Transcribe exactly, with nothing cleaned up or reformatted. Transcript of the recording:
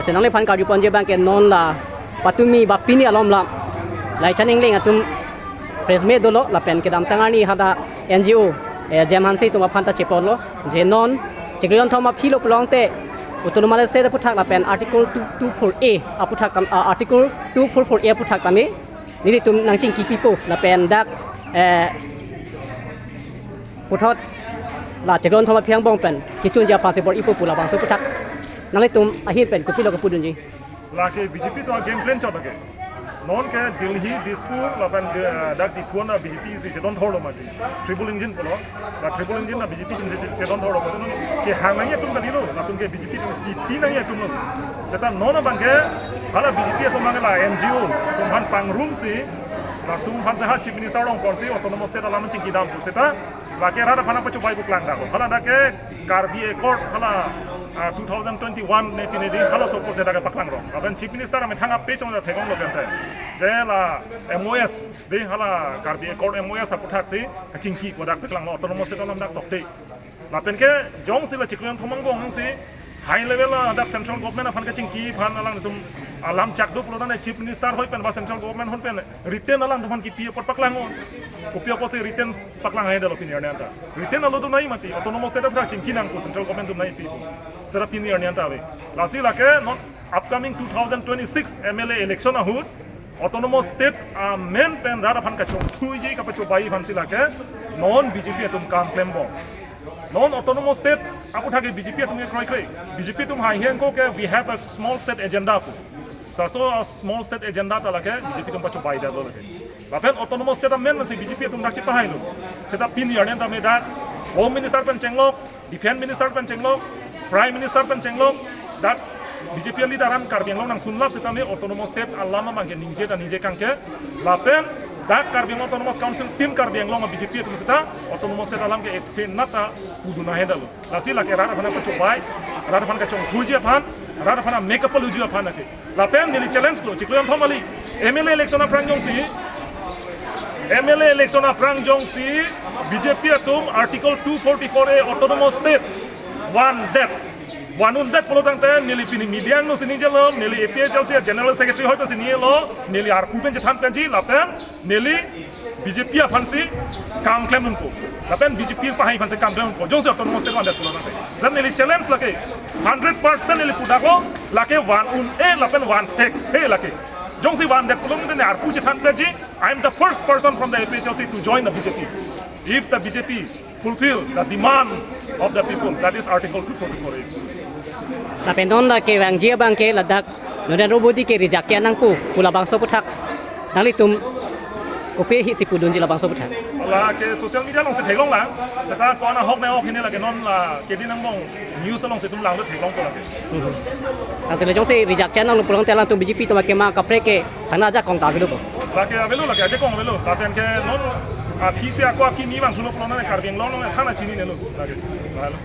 Senang le aphan karju ponji abang ke non la patumi ba pini alom la Laichan Engleng atum press meet dolo lapen kedamtang arni hadak N G O, eh, Jem Hanse atum aphan ta cheponlo je non chiklo jonthom aphi lo pulote Autonomous State aputhak lapen Article two two four A aputhak tam, ah, Article two four four A aputhak tame nelitum nangchingki pipo lapen dak, eh, puthot la chiklo jonthom aphi angbong pen kechunji aphan si bor-ipo pu labangso aputhak. Nanglitum ahin pen kopilo kepudunji? Lake B J P atum a-game plan chot lake. Non ke Delhi, Dispur, lapen ke, eh, dak Diphu an B J P si chedon thorlo mati. Triple engine pulo. La triple engine la B J P atum si che-, chedon thorlo. Maksud non kehang nangji atum kalilo. Latum ke B J P atum kipi nangji atumlo. Seta non abang ke hala B J P atum abang la N G O atum aphan pangrum si latum aphan si ha Chief Minister along apor si Autonomous State alam chingki dam pu seta lake rat aphan pachobei pu klang dako. Hala dak ke Karbi Accord hala, ah, two thousand twenty-one ne pine di halaso apor si dak ke paklang rong. Lapen Chief Minister amethang ape song theklonglo kan te. Je la M O S di hala Karbi Accord M O S aputhak si kachingki pu dak paklanglo Autonomous State alam dak tokte. Lapen ke jongsi la chiklo jonthom angbong si high level la dak central government aphan kachingki aphan alangtum alam chak do pulo tangte Chief Minister ahoi pen ba central government ahoi pen written alangtum aphan kipi apot paklang o. Kopi apot si written paklang hai dalo pini arni anta. Written alo do nai mati, Autonomous State aputhak chingki nangpo, central government atum nangpi. Seta pini arni anta ave. Lasi lake non upcoming two thousand twenty-six M L A election ahut Autonomous State amen pen rat aphan kachongthuiji kapachobei aphan si lake non B J P atum kam klembom. Non Autonomous State aputhak ke B J P atum ke kroikre. B J P atum haihe ako ke we have a small state agenda pu. Laso a-small state agenda ta lake B J P atum pachobei dalo lake. Lapen Autonomous State amen si B J P atum dak chepahailo. Seta pini arni anta me dak Home Minister pen chenglok, Defense Minister pen chenglok, Prime Minister pen chenglok, dak B J P leader an Karbi Anglong nangsunlap seta me Autonomous State alam abang ke ningje ta ningje kangke. Lapen dak Karbi Anglong Autonomous Council team Karbi Anglong B J P atum seta Autonomous State alam ke ekpe nata pudun ahe dalo. Lasi lake rat aphan pachobei, rat aphan kachongthuji aphan, rat aphan make up luji aphan lake. Lapen neli challenge lo, chiklo jonthom kali. M L A election aphrang jongsi, M L A election aphrang jongsi, B J P atum Article two forty-four A Autonomous State vandet, vanundet pulo tangte neli pini media angno si ningjelo, neli A P H L C General Secretary ahoi pen si ningjelo, neli arpu pen chethan penji, lapen neli B J P aphan si kam klem unpo. Lapen B J P pahai aphan si kam klem unpo. Jongsi Autonomous State vandet pulo tangte. Seta neli challenge lake. Hundred percent neli pudaklo lake van un-e lapen van thek he lake. Jongsi vandet pulo tangte ne arpu chethan penji. I am the first person from the A P H L C to join the B J P. If the B J P fulfill the demand of the people, that is Article two forty-four A. Lapen non dak kevangji abang ke ladak Narendra Modi ke reject che nangpo pu labangso aputhak. Nanglitum kopi ahit si pudunji labangso aputhak? Lake social media along si theklonglo. Seta ko-an ahok ne ahok hini lake non la kedi nangbong news along si itum langdun theklongpo lake. Tangte le jongsi reject che nanglo pulo tangte alangtum B J P atum akema kaprek ke thangnajakong ta avelo bo? Lake avelo lake ajakong avelo. Lapen ke non aphi si ako akimi vangthulo pulo tangte Karbi Anglong along thangna chininelo lake. Avelo.